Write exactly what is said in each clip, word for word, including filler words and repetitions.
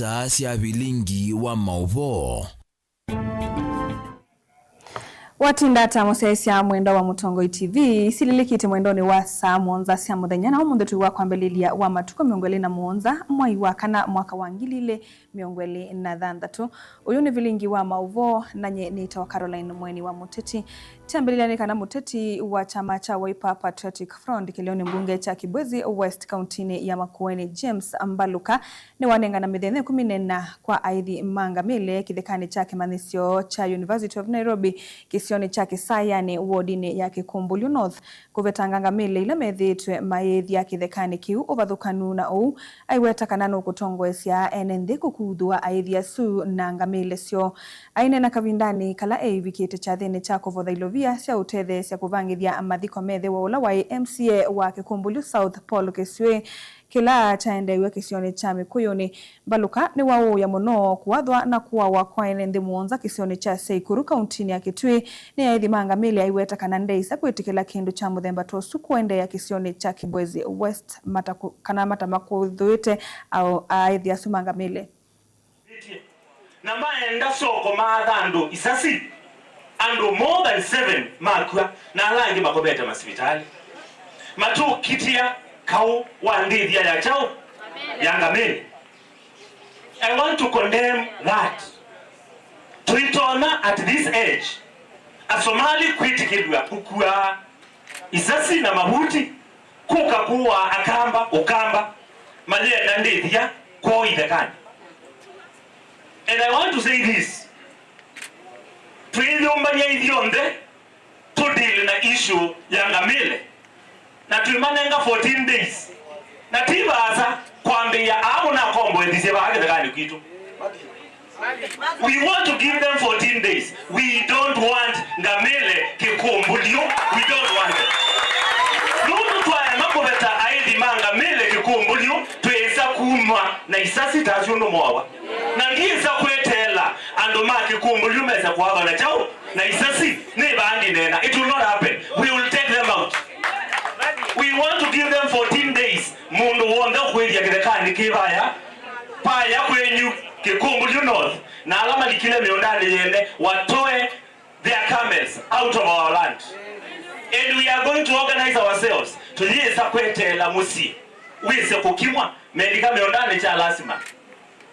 Saa sya vilingi wa maũvoo. Watinda ata mũsyaĩĩsya mwendwa wa Mũtongoi T V? Silĩlĩkĩte mwendonĩ wa saa mũonza sya mũthenya, na ũmũnthĩ twĩ wa kwambĩlĩlya wa matukũ mĩongo ĩlĩ na mũonza, mwai wa kana, mwaka wa ngili ilĩ mĩongo ĩlĩ na thanthatũ. Ũyũ nĩ vilingi wa maũvoo, na nye nĩtawa Caroline Mweni wa Mũteti. Kyambĩlĩlya nĩ kana mũteti wa kyama kya Wiper Patriotic Front kĩlĩonĩ mbunge kya Kibwezi West kauntinĩ ya Makueni, James Mbaluka, nĩwanengana mĩthenya ĩkũmi na ĩna kwa aĩthi ma ngamĩle kĩthekanĩ kya kĩmanyĩsyo kya University of Nairobi kĩsionĩ kya Kĩsayanĩ wodinĩ ya Kĩkũmbũlyo North, kũvetanga ngamĩle ila methĩĩtwe mayĩĩthya kĩthekanĩ kĩu. Ũvathũkanu na ũu, aiweta kana nũkũtongoesya ene nthĩ kũkuthũa aĩthi asu na ngamĩle syoo. Aineena kavindanĩ kala eĩvikĩte kyathĩnĩ kya kũvotha ilovia sya ũtetheesya kũvangĩthya mathiko methĩwa ũla waĩ M C A wa Kĩkũmbũlyo South, Paul Kĩsyũĩ, kĩla kyaendeew'e kĩsionĩ kya Mĩkũyũnĩ. Mbaluka nĩwaũũya mũno kũathwa na kũawa kwa ene nthĩ mũonza kĩsionĩ kya Seikuru, kauntinĩ ya Kitui, nĩ aĩthi ma ngamĩle. Aiweta kana ndeĩsa kwĩtĩkĩla kĩndũ kya mũthemba ta ũsu kũendeea kĩsionĩ kya Kibwezi West, mataku-, kana matamakũthũĩte aĩthi asu ma ngamĩle. Na maenda soko maatha andũ isasi, andũ more than seven makw'a, na ala angĩ makomete masivitalĩ. Matũkitĩa kaũ wa ndĩthya ya kyaũ? Ya ngamĩle. I want to condemn that. Tũitonya at this age Asomali kwĩtĩkĩlw'a kũkua isasi na mavuti, kũka kũaa Akamba, Ũkamba, mayenda ndĩthya kwoo ithekanĩ. And I want to say this, twĩyũmbany'a ithyonthe tũ deal na issue ya ngamĩle, na twĩmanenga fourteen days, na ti vaasa kwambĩĩa aa mũnakomboethisye vaa kĩthekanĩ kwitũ. We want to give them fourteen days. We don't want ngamĩle kĩkũmbũlyo. We don't want it. Nũndũ twaema kũveta aĩthi ma ngamĩle kĩkũmbũlyo, twĩĩsa kumwa na isasi ta asu ũndũ moawa. Na ndiĩsa kweteela andũ ma kĩkũmbũlyo mese kũathwa na kyaũ? Na isasi. Nĩ vaa ndineena. It will not happen. We will take them out. We want to give them fourteen days. Mũndũ w'onthe ũkwĩthya kĩthekanĩ kĩ vaya, vaya kwenyu Kĩkũmbũlyo North, na ala malikile mĩũndanĩ yene, watoe their camels out of our land. And we are going to organize ourselves. Tũyĩsa kweteela mũsyĩ wĩse kũkimwa, melika mĩũndanĩ kya lasima,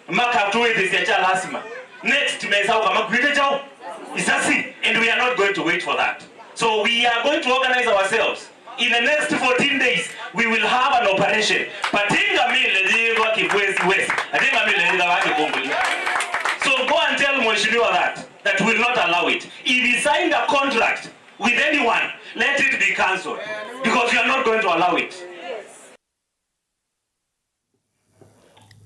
makatũĩthĩsya kya lasima. Next, mesa ũkamakuĩte kyaũ? Isasi. And we are not going to wait for that. So we are going to organize ourselves. In the next fourteen days, we will have an operation. Patinga mile yĩthwa Kibwezi West. Patinga mile yĩthwa Kĩkũmbũlyo. So go and tell Mheshimiwa that, that we will not allow it. If he signed a contract with anyone, let it be cancelled. Because we are not going to allow it.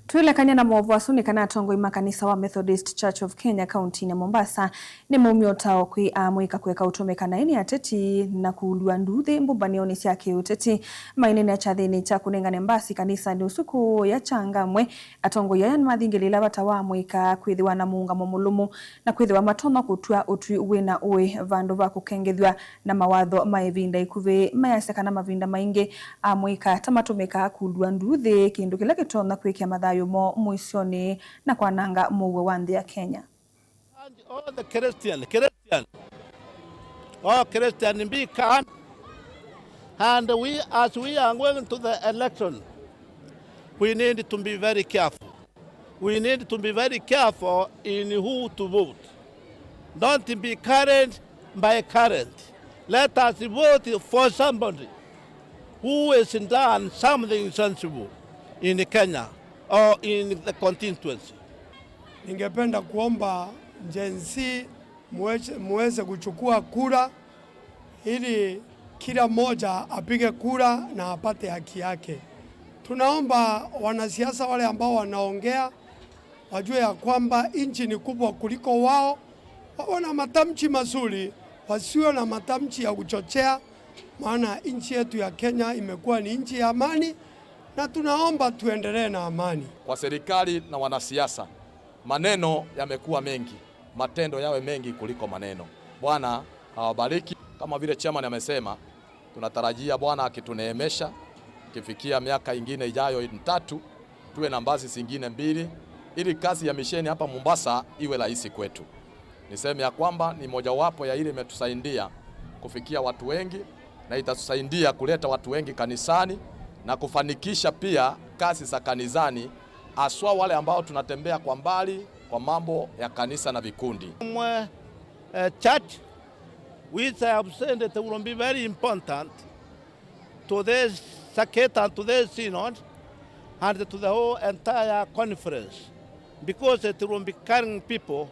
Twĩlekany'a na maũvoo asu nĩ kana atongoi ma kanisa wa Methodist Church of Kenya kauntinĩ ya Mombasa nĩmaumya ũtao kwĩ amũika kũeka ũtũmĩka naĩ nĩ ateti na kũlw'a nduuthĩ mbũmbanĩonĩ sya kĩũteti. Maineenea kyathĩnĩ kya kũnengane mbasi kanisanĩ ũsu kũũya Changamwe, atongoi aya nĩmathingĩlĩĩla vata wa amũika kwĩthĩwa na mũũngamo mũlũmu na kwĩthĩwa matonya kũtw'a ũtwi wĩ na ũĩ vandũ va kũkengethw'a na mawatho ma ĩvinda ĩkuvĩ. Mayasya kana mavinda maingĩ amũika ta matũmĩkaa kũlw'a nduuthĩ, kĩndũ kĩla kĩtonya kwĩkĩa mathayũ moo mũisyonĩ na kwananga mũuo wa nthĩ ya Kenya. And all the Christian, Christian, all Christian be calm. And we, as we are going to the election, we need to be very careful. We need to be very careful in who to vote. Don't be carried by current. Let us vote for somebody who has done something sensible in Kenya or in the constituency. Ningependa kuomba Gen Z muweze, muweze kuchukua kura ili kila mmoja apige kura na apate haki yake. Tunaomba wanasiasa wale ambao wanaongea wajue ya kwamba nchi ni kubwa kuliko wao, wawe na matamshi mazuri, wasiwe na matamshi ya kuchochea, maana nchi yetu ya Kenya imekuwa ni nchi ya amani na tunaomba tuendelee na amani. Kwa serikali na wanasiasa, maneno yamekuwa mengi, matendo yawe mengi kuliko maneno. Bwana awabariki. Kama vile chairman amesema, tunatarajia Bwana akituneemesha, ikifikia miaka ingine ijayo mitatu, tuwe na mbasi zingine mbili, ili kazi ya misheni hapa Mombasa iwe rahisi kwetu. Niseme ya kwamba ni mojawapo ya ile imetusaidia kufikia watu wengi na itatusaidia kuleta watu wengi kanisani na kufanikisha pia kazi za kanisani, haswa wale ambao tunatembea kwa mbali kwa mambo ya kanisa na vikundi. Mwe, eh, church, which I have said that will be very important to this circuit and to this synod and to the whole entire conference, because it will be carrying people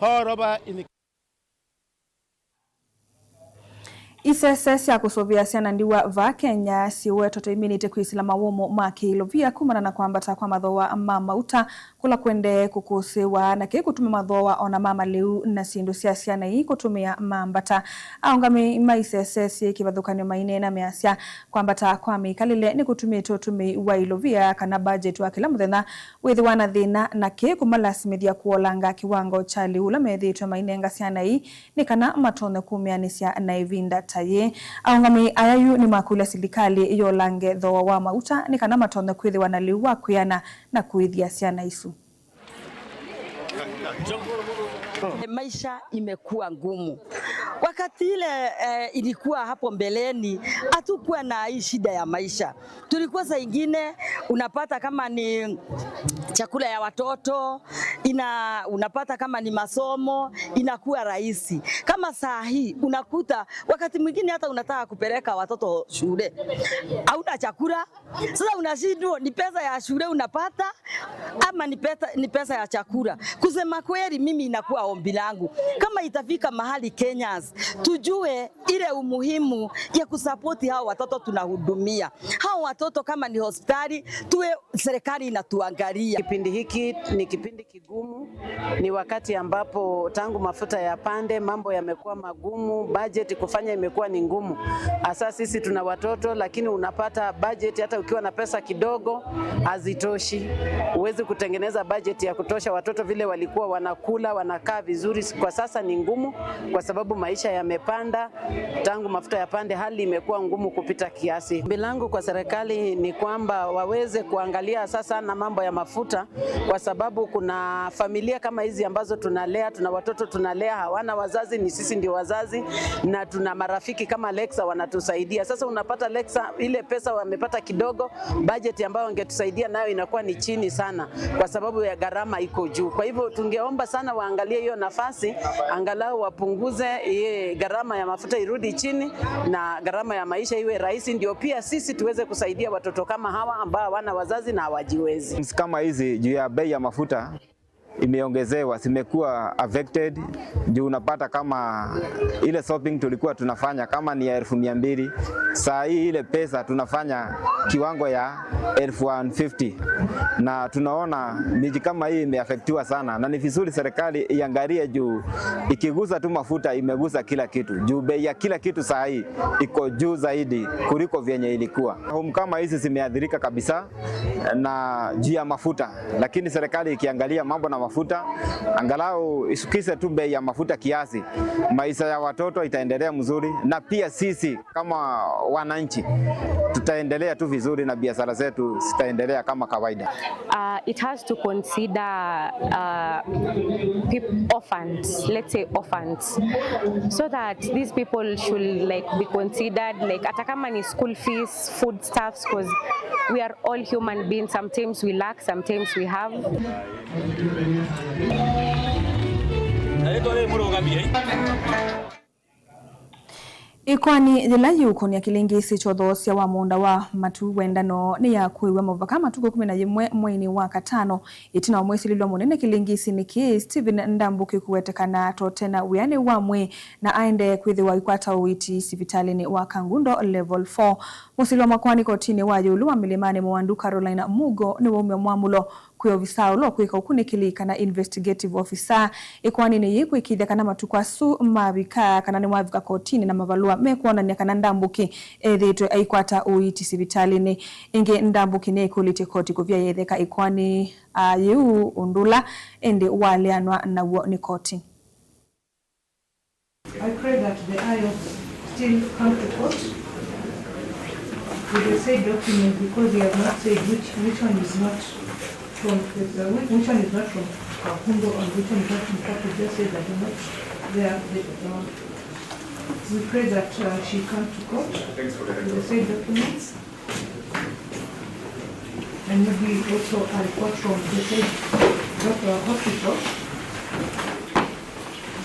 all over in. Isese sya kũsũvĩa syana ndiwa vaa Kenya siwetwe taiminĩte kwĩsĩla mawũmũ ma kĩilovia kumana na kwambata kwa mathooa ma mauta kũla kũendee kũkũsĩĩwa, na kĩĩ kũtuma mathooa ona ma malĩu na syĩndũ sya syana ii kũtũmĩa mambata. Aũngamĩi ma isese syĩ kĩvathũkany'o maineena measya kwambata kwa mĩkalĩle nĩkũtumĩte ũtũmĩi wa ilovia kana budget wa kĩla mũthenya wĩthĩwa na thĩna, na kĩĩ kũmalasimĩthya kũolanga kĩwango kya lĩu ũla methĩĩtwe mainenga syana ii nĩ kana matonye kumĩanĩsya na ĩvinda ta yĩĩ. Aũngamĩi aya yu nĩmakũlya silikalĩ yolange thooa wa mauta nĩ kana matonye kwĩthĩwa na lĩu wa kwĩana na kũĩthya syana isu. Maisha imekuwa ngumu. Wakati ile, eh, ilikuwa hapo mbeleni, hatukuwa na hii shida ya maisha. Tulikuwa saa ingine unapata kama ni chakula ya watoto, ina-, unapata kama ni masomo, inakuwa rahisi. Kama saa hii, unakuta wakati mwingine hata unataka kupeleka watoto shule, hauna chakula. Sasa unashindwa ni pesa ya shule unapata, ama ni pesa, ni pesa ya chakula. Kusema kweli, mimi inakuwa ombi langu, kama itafika mahali Kenyans, tujue ile umuhimu ya kusapoti hao watoto tunahudumia. Hao watoto kama ni hospitali, tuwe serikali inatuangalia. Kipindi hiki ni kipindi kigumu, ni wakati ambapo tangu mafuta yapande, mambo yamekuwa magumu, budget kufanya imekuwa ni ngumu. Hasa sisi tuna watoto, lakini unapata budget, hata ukiwa na pesa kidogo, hazitoshi. Huwezi kutengeneza budget ya kutosha watoto vile walikuwa wanakula, wanakaa vizuri. Kwa sasa ni ngumu kwa sababu maisha yamepanda. Tangu mafuta yapande, hali imekuwa ngumu kupita kiasi. Ombi langu kwa serikali ni kwamba waweze kuangalia sasa na mambo ya mafuta, kwa sababu kuna familia kama hizi ambazo tunalea, tuna watoto tunalea, hawana wazazi, ni sisi ndio wazazi, na tuna marafiki kama Lexa wanatusaidia. Sasa unapata Lexa, ile pesa wamepata kidogo, budget ambayo wangetusaidia nayo inakuwa ni chini sana kwa sababu ya gharama iko juu. Kwa hivyo tungeomba sana waangalie hiyo nafasi, angalau wapunguze hii gharama ya mafuta irudi chini na gharama ya maisha iwe rahisi, ndio pia sisi tuweze kusaidia watoto kama hawa ambao hawana wazazi na hawajiwezi. Kama hizi juu ya bei ya mafuta imeongezewa, zimekuwa affected juu unapata kama ile shopping tulikuwa tunafanya kama ni ya elfu mia mbili, saa hii ile pesa tunafanya kiwango ya elfu one fifty, na tunaona miji kama hii imeaffectiwa sana, na ni vizuri serikali iangalie juu ikigusa tu mafuta imegusa kila kitu, juu bei ya kila kitu saa hii iko juu zaidi kuliko vyenye ilikuwa. Home kama hizi zimeathirika kabisa na juu ya mafuta, lakini serikali ikiangalia mambo na mafuta, angalau isukise tu bei ya mafuta kiasi, maisha ya watoto itaendelea mzuri, na pia sisi kama wananchi tutaendelea tu vizuri na biashara zetu zitaendelea kama kawaida. Uh, it has to consider, uh, peop-, orphans, let's say orphans, so that these people should, like, be considered, like, hata kama ni school fees, food stuffs, 'cause we are all human beings. Sometimes we lack, sometimes we have. Ĩkoani yĩla yĩũkũnĩa kĩlĩngĩsĩ kya ũthoosya wa mũũnda wa matu wendano nĩyakũĩwe mũvaka matukũ kũmi na yĩmwe mweinĩ wa katano, ĩtina wa mwĩsilĩlwa mũnene kĩlĩngĩsĩnĩ kĩĩ Stephen Ndambũki kũwetekana totena wĩanĩ wa mwĩĩ na aendee kwĩthĩwa aikwata ũiiti sivitalĩnĩ wa Kangundo Level four. Mũsilwa makoani kotinĩ wa ĩũlũ wa Mĩlĩmanĩ Mũandu Caroline Mugo nĩwaumya mwamũlo kwĩ ovisaa ũla ũkwĩka ũkunĩkĩli kana investigative officer ĩkoaninĩ yĩĩ kwĩkĩĩthya kana matukũ asu mavika kana nĩmavika kotinĩ na mavalũa mekwonany'a kana Ndambũki ethĩĩtwe aikwata ũiiti sivitalĩnĩ. Ĩngĩ, Ndambũki nĩĩkũlĩtye koti kũvya yetheka ĩkoani, a, yĩu, ũndũ ũla ĩndĩ waleanwa naw'o nĩ koti. I pray that the I O still come to court with the said document, because they have not said which, which one is not. From, uh, which, which one is not from Kakundo and which one is not from Kakundo, just say that they're not there. They, uh, we pray that, uh, she come to court with the said documents and maybe also a report from the said doctor, hospital,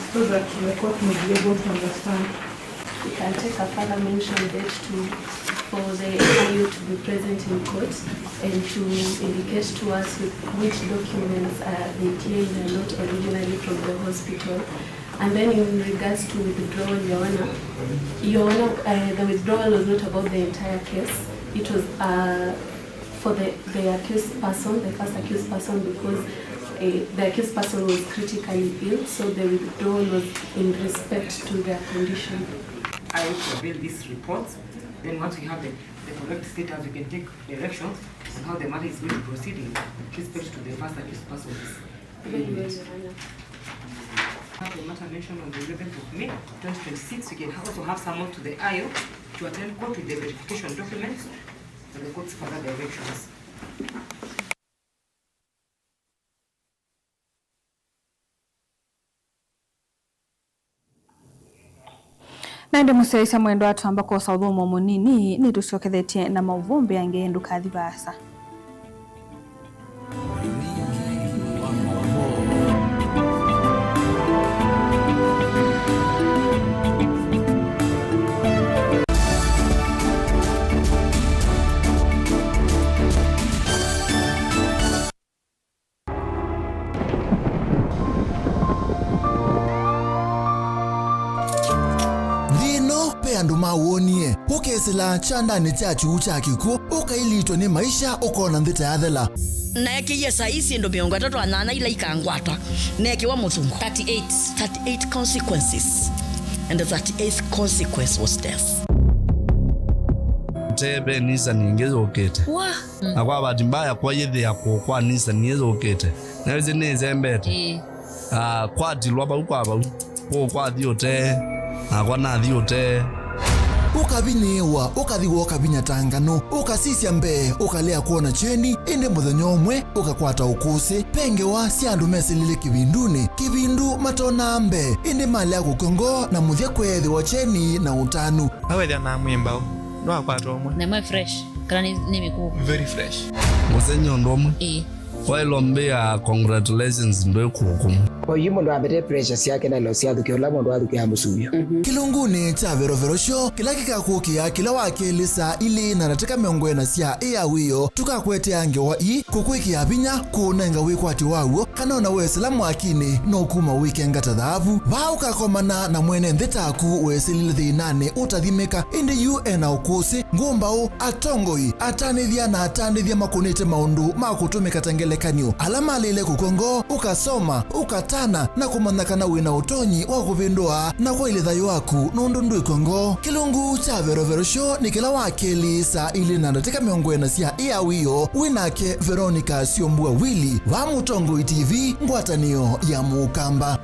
so that the court may be able to understand. We can take a further mention date to, for the I O to be present in court and to indicate to us with which documents, uh, they claim are not originally from the hospital. And then in regards to withdrawal, Your Honor, Your Honor, uh, the withdrawal was not about the entire case. It was, uh, for the, the accused person, the first accused person, because, uh, the accused person was critically ill, so the withdrawal was in respect to their condition. I will avail these reports. Then once we have the, the correct status, we can take directions on how the matter is going to proceed in respect to the first accused person. Very well, Your Honor. Have the matter mentioned on the eleventh of May, twenty twenty-six. We can also have summoned to the I O to attend court with the verification documents and the court's further directions. Na ĩndĩ mũsyaĩĩsya mwendwa, twamba kwosa ũthũmũo mũnini, nĩtũsyokethetye na maũvoo mbeange, ndũkathi vaasa. Nthĩ ĩno, ve andũ mawonie, ũkesĩla kyandanĩ kya kyuu kya kĩkw'ũ, ũkailitwe nĩ maisha, ũkona nthĩ ta yathela. Naekĩie saa ii syĩndũ mĩongo ĩtatũ na nyanya ila ikangwata, neekĩwa mũthungo. Thirty-eight. Thirty-eight consequences. And the thirty-eighth consequence was death. Teve nisa ningĩ yũkĩte. Wa. Na kwa bahati mbaya, kwa yĩthĩa kũũ kwa nisa nĩ yũkĩte. Na ĩsĩ nĩsembete. Ĩĩ. Ah, kwatilwa vau kwa vau. Kũũ kwathi ũtee, nakwa nathi ũtee. Ũkavinyĩĩwa, ũkathi woka vinya ta nganũ, ũkasisya mbee, ũkalea kwona kyeni, ĩndĩ mũthenya ũmwe ũkakwata ũkũsĩ. Ve ngewa sya andũ mesĩlile kĩvindunĩ, kĩvindu matonaa mbee, ĩndĩ malea kũkw'a ngoo na mũthya kweethĩwa kyeni na ũtanu. Awethĩa na mwĩmbaũ, ndwakwata ũmwe. Na ĩmwe fresh, kana nĩ, nĩ mĩkũũ? Very fresh. Mũsenyi ũndũ ũmwe. Ĩĩ. Waĩlwa mbĩa, congratulations, ndwĩ kũkũ. Oyu mũndũ ambete pressure syake na ilo syathukĩa ũla mũndũ athukĩa mũsuvyo. Kĩlungunĩ kya Verovero Show, kĩla kĩkakũkĩa kĩla wa kelĩ saa ilĩ na ndatĩka mĩongo ĩna sya ĩ ya wĩoo, tũkakũetea ngewa ii kũkwĩkĩa vinya, kũũnenga wĩkwatyo wa w'o, kana ona wesĩla mwakinĩ, no kuma wĩkenga ta thaavu. Vaa ũkakomana na mwene nthĩ taku wesĩlile thĩnanĩ ũtathimĩka, ĩndĩ yu ena ũkũsĩ, ngũmbaũ, atongoi, atanĩthya na atandĩthya makũnĩte maũndũ ma kũtũmĩka ta ngelekany'o, ala malĩle kũkw'a ngoo, ũkasoma, ũkatana, na kũmanya kana wĩ na ũtonyi wa kũvĩndũa na kwaĩlya thayũ waku nũndũ ndwĩkw'a ngoo. Kĩlungu kya Verovero Show nĩ kĩla wa kelĩ saa ilĩ na ndatĩka mĩongo ĩna sya ĩ ya wĩoo, wĩ nake Veronica Syombua Willy, va Mũtongoi T V, ngwatanĩo ya Mũkamba.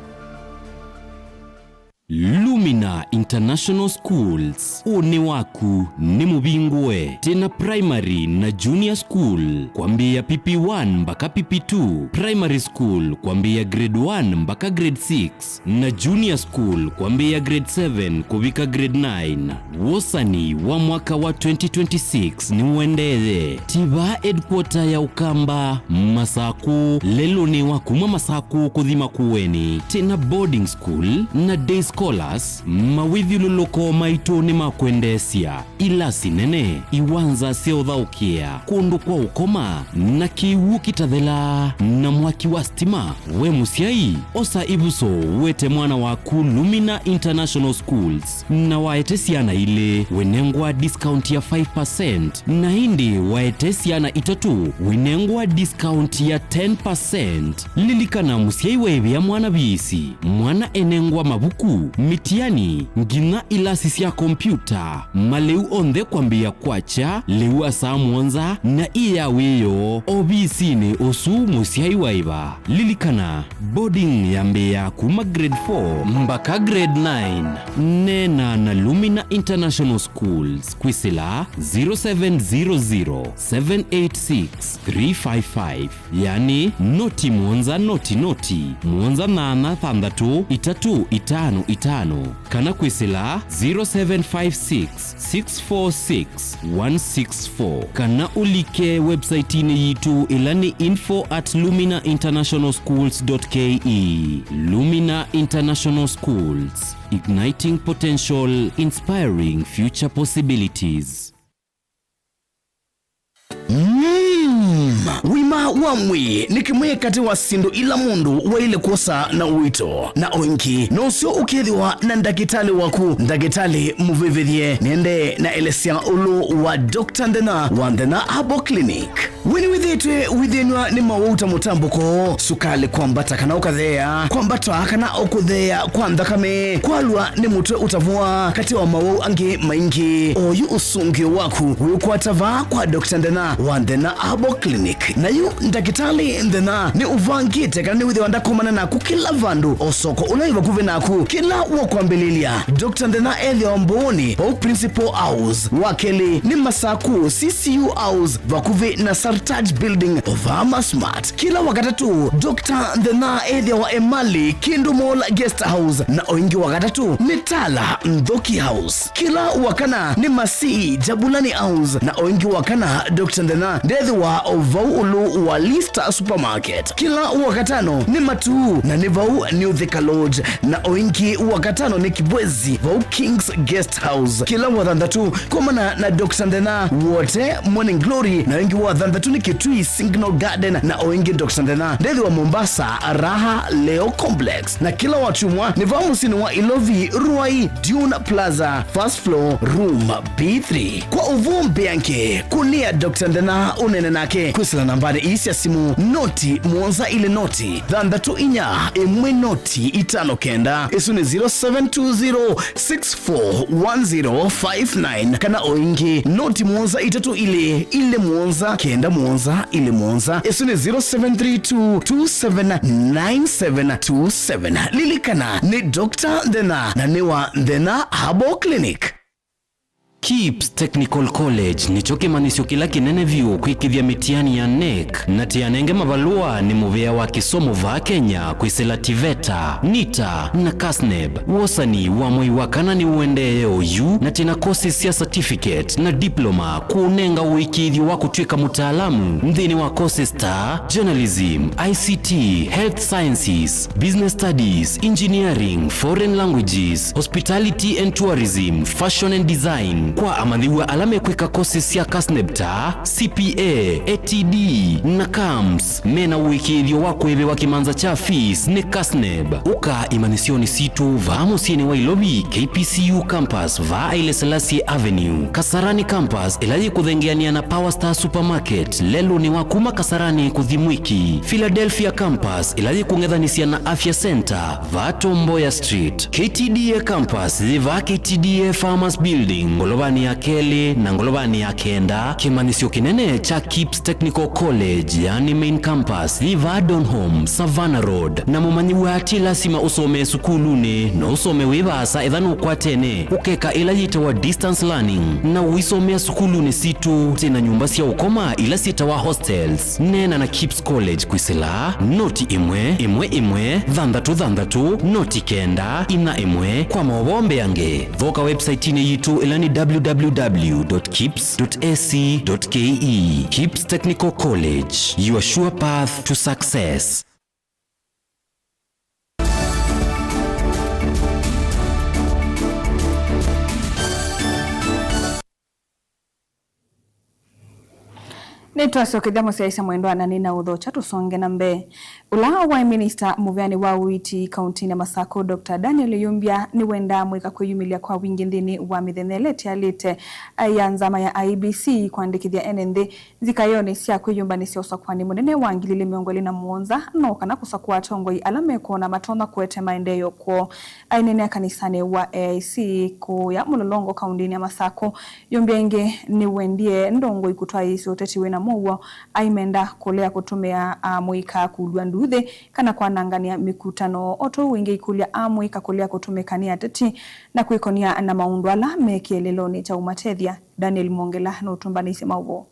Lumina International Schools, ũnĩ waku nĩ mũvingũe. Twĩna primary na junior school kwambĩĩa P P one mbaka P P two, primary school kwambĩĩa grade one mbaka grade six, na junior school kwambĩĩa grade seven kũvika grade nine. Wosani wa mwaka wa twenty twenty-six nĩũendee. Tiva headquarter ya Ũkamba, Masakũ, lelũnĩ wa kuma Masakũ kũthi Makueni. Twĩna boarding school na day scholars, mawĩthyũlũlũko maitũ nĩ ma kwendeesya. Ilasi nene, iwanza sya ũthaũkĩa, kũndũ kwa ũkoma, na kĩw'ũ kĩtathelaa, na mwaki wa stima. We mũsyai, osa ĩvuso, wete mwana waku Lumina International Schools, na waete syana ilĩ, wĩnengwa discount ya five percent, na ĩndĩ waete syana itatũ, wĩnengwa discount ya ten percent. Lilikana, mũsyai waĩvĩa mwana viisi, mwana enengwa mavuku, mĩtia Ani, nginya ilasi sya kompiuta, malĩu onthe kwambĩĩa kwakya lĩu wa saa mũonza na ĩ ya wĩoo ovisinĩ ũsu mũsyai wa ĩva. Lilikana, boarding yambĩĩa kuma grade four mbaka grade nine. Neena na Lumina International Schools kwĩsĩla zero seven zero zero, seven eight six, three five five. Yani, noti mũonza noti noti, mũonza nyanya thanthatũ itatũ itano itano, kana kwĩsĩla zero seven five six, six four six, one six four, kana ũlike website-inĩ yitũ ĩla nĩ info at lumina international schools dot K E. Lumina International Schools, igniting potential, inspiring future possibilities. Mm. Wima wa mwĩĩ nĩ kĩmwe katĩ wa syĩndũ ila mũndũ waĩle kwosa na ũito, na o ĩngĩ nũseo ũkethĩwa na ndakĩtalĩ waku, ndakĩtalĩ mũvĩvĩthye. Nĩende na elesya ũlũ wa Doctor Nthena wa Nthena Herbal Clinic. We nĩwĩthĩĩtwe wĩthĩnw'a nĩ mawau ta mũtambũko, sukalĩ kwambata kana ũkatheea, kwambata kana o kũtheea kwa nthakame, kwalwa nĩ mũtwe ũtavũa, katĩ wa mawau angĩ maingĩ? Oyu ũsũngĩo waku wĩũkwata vaa kwa Doctor Nthena wa Nthena Herbal Clinic. Na yu ndakĩtalĩ Nthena nĩ ũvangĩte kana nĩwĩthĩwa ndakomana naku kĩla vandũ, o soko ũla wĩ vakuvĩ naku, kĩla wakwambĩlĩlya. Doctor Nthena ethĩawa Mbooni, vau Principal House. Wa kelĩ nĩ Masaku, C C U House, vakuvĩ na Sartaj Building, o vaa Masmart. Kĩla Wakatatũ, Doctor Nthena ethĩawa Emali, Kindu Mall Guest House, na o ĩngĩ Wakatatũ nĩ Tala, Nthoki House. Kĩla Wakana nĩ Masii, Jabulani House, na o ĩngĩ Wakana, Doctor Nthena ndethĩwa o vau ũlũ wa Lista Supermarket. Kĩla Wakatano nĩ Matuu, na nĩ vau New Thika Lodge, na o ĩngĩ Wakatano nĩ Kibwezi, vau King's Guest House. Kĩla Wathanthatũ, komana na Doctor Nthena Wote Morning Glory, na o ĩngĩ Wathanthatũ nĩ Kitui Signal Garden, na o ĩngĩ Doctor Nthena ndethĩwa Mombasa, Raha Leo Complex. Na kĩla Wakyumwa nĩ vaa mũsyĩnĩ wa Ilovi, Ruai, Dune Plaza, first floor, room B three. Kwa ũvoo mbeange, kũnĩa Doctor Nthena ũneene nake kwĩsĩla nambanĩ ii sya simũ, noti mũonza ilĩ noti, thanthatũ inya ĩmwe noti itano kenda. Ĩsu nĩ zero seven two zero, six four one zero five nine, kana o ĩngĩ, noti mũonza itatũ ilĩ, ilĩ mũonza, kenda mũonza, ilĩ mũonza. Ĩsu nĩ zero seven three two, two seven nine seven two seven. Lilikana, nĩ Doctor Nthena, na nĩ wa Nthena Herbal Clinic. KIPS Technical College nĩkyo kĩmanyĩsyo kĩla kĩnene vyũ kwĩkĩthya mĩtiani ya NEC, na tĩ anenge mavalũa nĩ mũvĩa wa kĩsomo vaa Kenya kwĩsĩla TVETA, NITA, na KASNEB. Wosani wa mwei wa kana nĩũendee oyu, na twĩ na courses sya certificate na diploma kũũnenga ũĩkĩĩthyo wa kũtw'ĩka mũtaalamu nthĩnĩ wa courses ta journalism, I C T, health sciences, business studies, engineering, foreign languages, hospitality and tourism, fashion and design. Kwa amanyĩw'a ala mekwĩka courses sya KASNEB ta C P A, A T D, na CAMS, mena ũĩkĩĩthyo wa kũĩvĩwa kĩmanza kya fees nĩ KASNEB. Ũka imanyĩsyonĩ sitũ vaa mũsyĩnĩ wa Ilovi, K P C U campus, vaa Haile Selassie Avenue, Kasarani campus, ĩla yĩkũthengeanĩa na Power Star Supermarket, lelũnĩ wa kuma Kasarani kũthi Mwiki, Philadelphia campus, ĩla yĩkũng'ethanĩsya na Afya Center, vaa Tom Mboya Street, K T D A campus, yĩ vaa K T D A Farmers Building, ngolovanĩ ya kelĩ na ngolovanĩ ya kenda. Kĩmanyĩsyo kĩnene kya KIPS Technical College, yani main campus, yĩ vaa Donholm, Savannah Road. Na mũmanyĩw'a ti lasima ũsomee sukulunĩ, no ũsome wĩ vaasa ethĩwa nũkwatene, ũkeka ĩla yĩtawa distance learning, na ũisomea sukulunĩ sitũ. Twĩ na nyũmba sya ũkoma ila syĩtawa hostels. Neena na KIPS College kwĩsĩla noti ĩmwe, ĩmwe, ĩmwe, thanthatũ, thanthatũ, noti kenda, ina, ĩmwe. Kwa maũvoo mbeange, thoka website-inĩ yitũ ĩla nĩ W W W dot kips dot A C dot K E. KIPS Technical College, your sure path to success. Nĩtwasyokethya mũsyaĩĩsya mwendwa na nĩnaũthokya tũsonge na mbee. Ũla waĩ minista mũvĩanĩ wa ũiiti kauntinĩ ya Masakũ, Doctor Daniel Yumbya, nĩwendaa amũika kwĩyumĩlya kwa wingĩ nthĩnĩ wa mĩthenya ĩla ĩtialĩte ya nzama ya I E B C kwandĩkĩthya ene nthĩ nzikaĩonĩ sya kwĩyũmbanĩsya ũsakũani mũnene wa ngili ilĩ mĩongo ĩlĩ na mũonza, no kana kũsakũa atongoi ala mekwona matonya kũete maendeeo kwoo. Aineenea kanisanĩ wa A I C kũya Mũlolongo kauntinĩ ya Masakũ, Yumbya ĩngĩ nĩwendie ndongoi kũtwaĩĩsya ũteti wĩna mũuo, aimenda kũlea kũtũmĩa amũika kũlw'a nduuthĩ kana kwanangany'a mĩkutano. O tũu ĩngĩ, ikũlya amũika kũlea kũtũmĩka nĩ ateti na kwĩkonia na maũndũ ala me kĩeleelonĩ kya ũmatethya. Daniel Mwongela nũtũmbanĩisye maũvoo.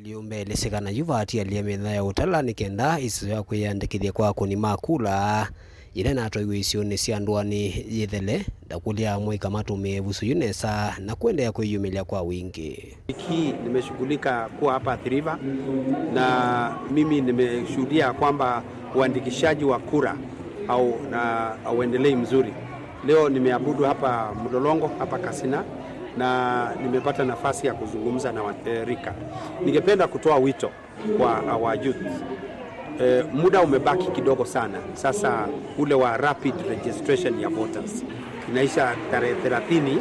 Lyũmba ĩlĩsĩka na yu vaatialya mĩthenya ya ũtala nĩ kenda ĩsĩso ya kwĩyandĩkĩthya kwa akũni ma kula yĩla ĩnatwaiwe isionĩ sya ndũanĩ yĩthele, ndakũlya amũika matũmĩe ĩvuso yu nesa na kũendeea kwĩyumĩlya kwa wingĩ. Wiki hii nimeshughulika kuwa hapa Athi River na mimi nimeshuhudia kwamba uandikishaji wa kura au, na, hauendelei mzuri. Leo nimeabudu hapa Mlolongo, hapa Kasina, na nimepata nafasi ya kuzungumza na wa-, eh, rika. Ningependa kutoa wito kwa our youth. Eh, muda umebaki kidogo sana. Sasa ule wa rapid registration ya voters inaisha tarehe thelathini,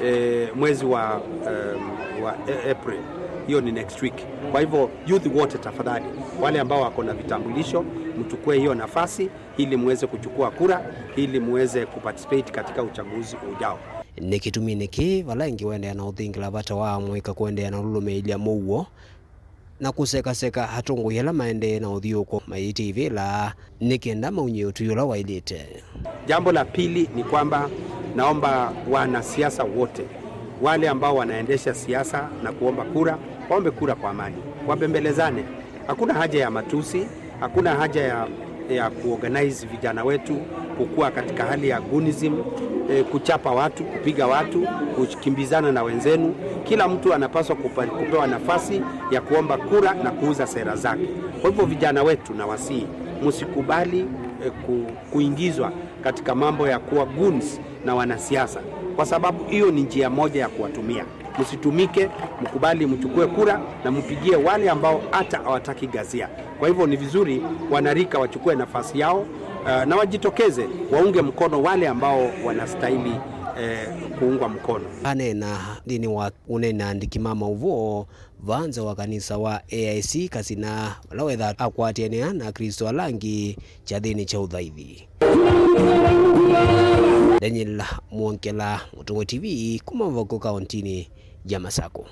eh, mwezi wa, em, wa, eh, April. Hiyo ni next week. Kwa hivyo, youth wote, tafadhali, wale ambao wako na vitambulisho, mchukue hiyo nafasi ili muweze kuchukua kura, ili muweze kuparticipate katika uchaguzi ujao. Nĩ kĩtuminĩ kĩĩ, vala ĩngĩ wendeea na ũthingĩla vata wa amũika kũendeea na ũlũlũmĩĩlya mũuo na kũsekaseka atongoi ala maendee na ũthyũũko mayĩtye ivĩla nĩ kenda maunye ũtwi ũla waĩlĩte. Jambo la pili ni kwamba naomba wanasiasa wote, wale ambao wanaendesha siasa na kuomba kura, waombe kura kwa amani, wabembelezane. Hakuna haja ya matusi, hakuna haja ya, ya kuorganize vijana wetu kukua katika hali ya goonism, eh, kuchapa watu, kupiga watu, kukimbizana na wenzenu. Kila mtu anapaswa kupa-, kupewa nafasi ya kuomba kura na kuuza sera zake. Kwa hivyo, vijana wetu, nawasihi, msikubali, eh, ku-, kuingizwa katika mambo ya kuwa goons na wanasiasa, kwa sababu hiyo ni njia moja ya kuwatumia. Msitumike, mkubali mchukue kura na mpigie wale ambao hata hawataki ghasia. Kwa hivyo, ni vizuri wanarika wachukue nafasi yao, eh, na wajitokeze, waunge mkono wale ambao wanastahili, eh, kuungwa mkono. Aneena nthĩnĩ wa ũneeni na andĩki ma maũvoo, vaa nza wa kanisa wa A I C Kasina, vala wethaa akwatĩanĩa na Aklĩsto ala angĩ kyathĩnĩ kya ũthaithi. Daniel Mwongela, Mũtongoi T V, kuma Mavoko, kauntinĩ ya Masakũ.